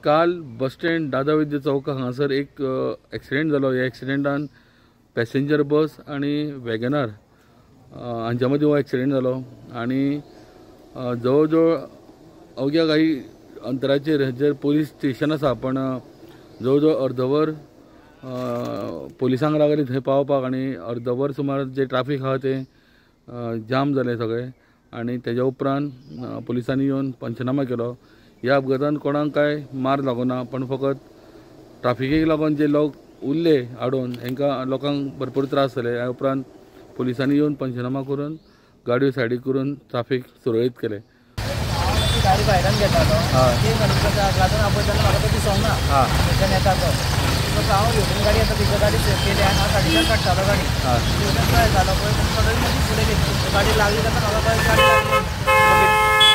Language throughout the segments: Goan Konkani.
काल बस स्टँड दादा वैद्य चौक हांगासर एक एक्सिडेंट जालो. ह्या एक्सिडेंटान पॅसेंजर बस आनी वॅगनार हांच्या मदीं हो एक्सिडेंट जालो आनी जवळ जवळ अवघ्या काही अंतराचेर जे पोलीस स्टेशन आसा, पण जवळ जवळ अर्दवर पोलिसांक लागली थंय पावपाक आनी अर्दवर सुमार जे ट्राफीक आहा तें जाम जालें सगळें. आनी तेज्या उपरांत पोलिसांनी येवन पंचनामा केलो. ह्या अपघातान कोणाक कांय मार लागना, पण फकत ट्राफिकेक लागून जे लोक उरले आडोवन हेंकां लोकांक भरपूर त्रास जाले. ह्या उपरांत पोलिसांनी येवन पंचनामा करून गाडयो सायडीक करून ट्राफीक सुरळीत केलें. गाडी भायल्यान घेतालो, ते आपयतालो, म्हाका तो दिसोंक ना थंयच्यान येता तो. हांव हेवटेन गाडी येता, तिच्या गाडी सेफ केली आनी हांव साडीच्यान काडटालो गाडी, हेवटेन तो येतालो पळय, सगळी मदीं फुडें घेतली गाडी लागली तेन्ना म्हाका कळ्ळें गाडी लागली.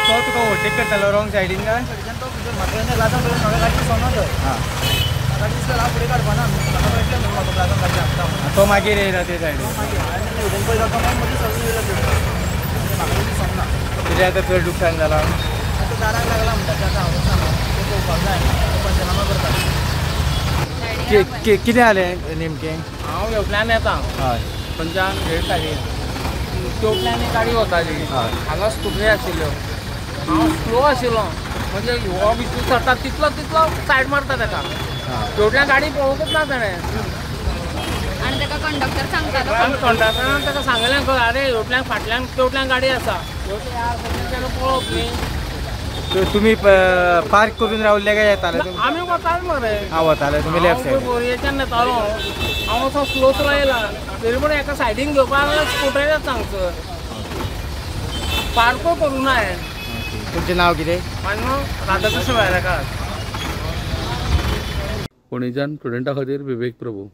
तो तुका ओवरटेक करतालो रॉंग सायडीन काय? सायडीच्यान तो म्हाका ग्लासान पळय म्हाका गाडी दिसोना, थंय गाडी दिसल्यार हांव फुडें काडपाना, म्हाका कळटलें म्हणून म्हाका ग्लासान गाडी लागता. तो मागीर येयला ते सायडीन, मागीर आनी हेवटेन पळयता तो मदीं सगळीं येयला थंय, म्हाका दिसोंक ना. तुजें आतां चड लुकसाण जालां? आतां दाराक लागला म्हणटा तें, आतां हांव सांगू तें पळोवपाक जाय, पंचनामा करता. कितें जालें नेमकें? हांव हेवटेल्यान येता, खंयच्यान हे सायडीन तेवटेल्यान एक गाडी वताली, हांगा स्कुटरी आशिल्ल्यो. हांव स्लो आशिल्लो, म्हणजे हो भितर सरता तितलो तितलो सायड मारता तेका, तेवटेल्यान गाडी पळोवंकूच ना तेणें. आनी तेका कंडक्टर सांगतालो, आनी कंडक्टरान तेका सांगलें खंय, अरे हेवटेल्यान फाटल्यान तेवटेल्यान गाडी आसा, तेणें पळोवप न्ही. तुमी पार्क करून रावले काय येताले? आमी वताले मरे. हां, वताले तुमी लेफ्ट सायड बोरयेच्यान येतालो, हांव असो स्लो स्लो येयला, तरी पूण एका सायडीन घेवपाक स्कुटर येता हांगसर, पार्कूय करूं ना हांवें. तुमचें नांव कितें? म्हाजें नांव राधाकृष्ण वेरेकार. पणजेच्यान प्रुडंटा खातीर विवेक प्रभू.